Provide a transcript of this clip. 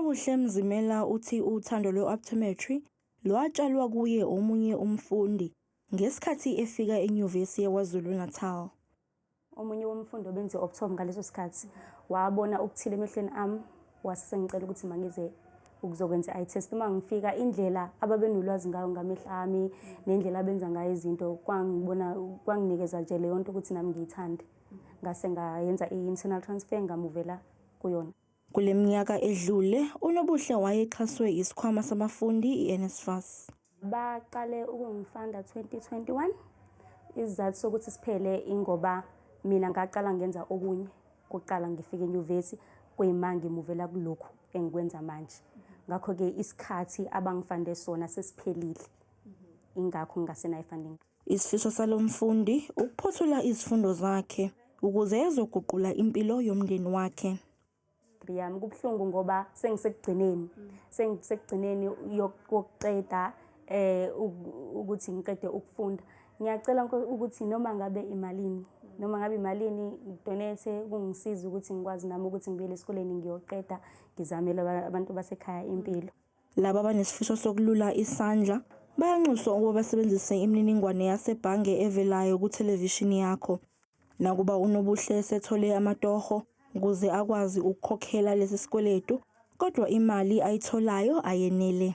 UNobuhle Mzimela uthi uthando lwe-optometry lwatshalwa kuye omunye umfundi ngesikhathi efika eNyuvesi yaKwaZulu-Natal. Omunye womfundi obenze optom ngaleso sikhathi wabona okuthile emehlweni ami, wase sengicela ukuthi mangize ukuzokwenza i-eye test. Uma ngifika, indlela ababenolwazi ngayo ngamehlo ami nendlela abenza ngayo izinto kwangibona kwanginikeza nje leyo nto ukuthi nami ngiyithande. Ngase ngayenza i-internal transfer, ngamuvela kuyona. Kule minyaka edlule, uNobuhle wayexhaswe isikhwama sabafundi i-NSFAS. Baqale ukungifanda 2021. Isizathu sokuthi siphele ingoba mina ngaqala ngenza okunye kuqala ngifike enyuvesi, kuyima ngimuvela kulokhu engikwenza manje. Ngakho-ke isikhathi abangifande sona sesiphelile, ingakho ngingasenayo i-funding. Isifiso salo mfundi ukuphothula izifundo zakhe ukuze ezoguqula impilo yomndeni wakhe. Degree yami kubuhlungu ngoba sengisekugcineni yokuqeda ukuthi ngiqede ukufunda. Ngiyacela ukuthi noma ngabe imalini donate kungisiza ukuthi ngikwazi nami ukuthi ngibuyele esikoleni ngiyoqeda, ngizamele abantu basekhaya impilo. Laba abanesifiso sokulula isandla bayanxuswa ukuba basebenzise imininingwane yasebhange evelayo kuthelevishini yakho. Nakuba uNobuhle esethole amatoho ukuze akwazi ukukhokhela lesi sikweletu, kodwa imali ayitholayo ayenele.